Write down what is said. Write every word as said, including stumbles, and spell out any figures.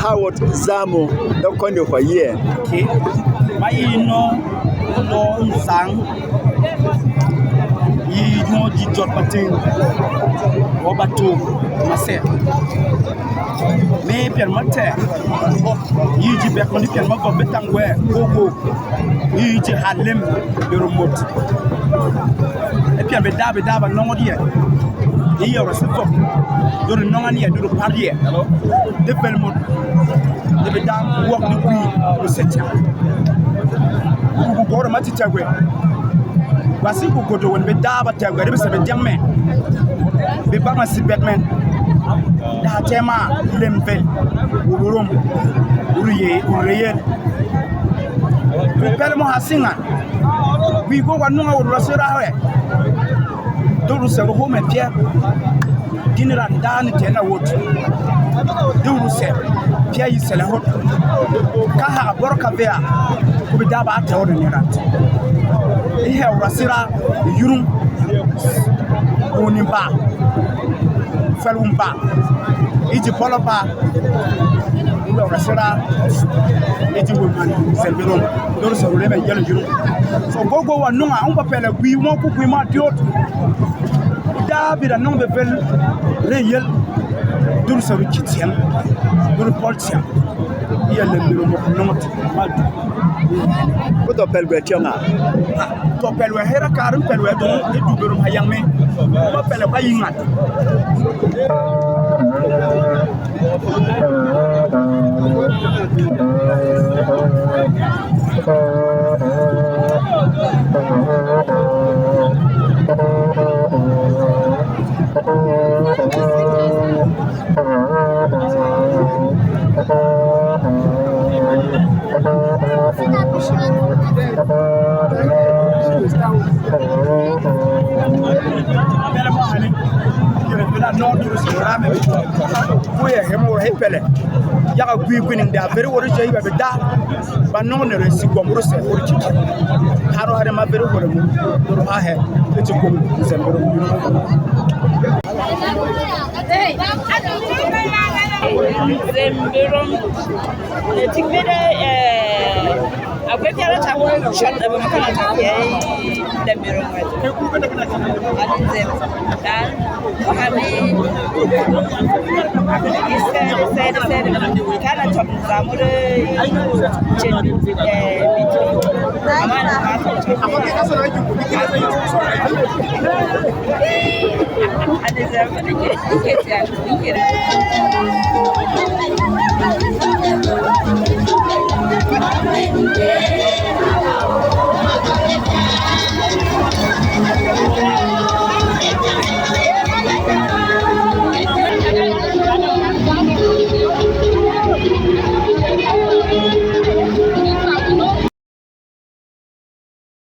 Ha wot zamo da kwande hwa yɛ. Okay. Ma yi no, no nsang. Yi jwong ji jot bating. Wo batu masɛ. Me pyɛn matɛ. Yi ji bɛk mandi pyɛn mavɔk betang wɛ. Go go. Yi ji halem. Bero mot. E pyɛn be da be da ba nɔngɔ diɛ. Yi yɛ rɔ se vɔk. Doro nɔngɔ ni yɛ doro par diɛ. De pel mot. De be da wɔk ni kui. Ko se cha. Ku ku goro mati tɛgwɛ. Ba si ku goto won be da ba tɛgwɛ de be se be jang mɛ. Be ba ma si bɛk mɛ. Da tɛma lem vel. Ururum. Uriye, uriyel. Ku pɛl mo ha singa. Wi go wa nunga wot rɔ sera hɛ. Duru sɛ ro home pia. Dini ran da ni tena wot. Duru sɛ pia yi sɛlɛ hot. Ka ha bor ka vea. Ku bi da ba ta wot ni ran. I hɛ wura sera yurung. Uni ba. Fɛl wum ba. I ji pɔlɔ ba. Wula wura sera. I ji wum man. Sɛl bi rom. Duru sɛ wule mɛ yɛlɛ yurung. So gogo wa nunga, a wun ba pɛlɛ gwi mo ku gwi ma diot. Da bi da nong be bel re yel. Dur sa ru ki tiam. Dur pol tiam. Iya le miro mo nong ti ma du. Ko to pel gwe tiam a. To pel we hera karin pel we do e du berum hayang me. Ma pel ba yingat. Pɛlɛ mo hane. Kere pela no duru si rame. Ko ya hemo he pɛlɛ. Yaga gwi gwi ning da veri wori je iba be da. Ba nong ne re si gwam ru se wori chichi. Haro hare ma veri wori mu. Duru ha he. Ke chi gwam zembero mu. Zembero. Tik bede, eh, akwai tare ta wani shot da ba makaranta ke yi da biro mai. Adin zai ta wahani iska da sai da sai da kana top zamu da cin, eh, biki. Amma na ka top. Adin zai ta ke ke ta. Thank you.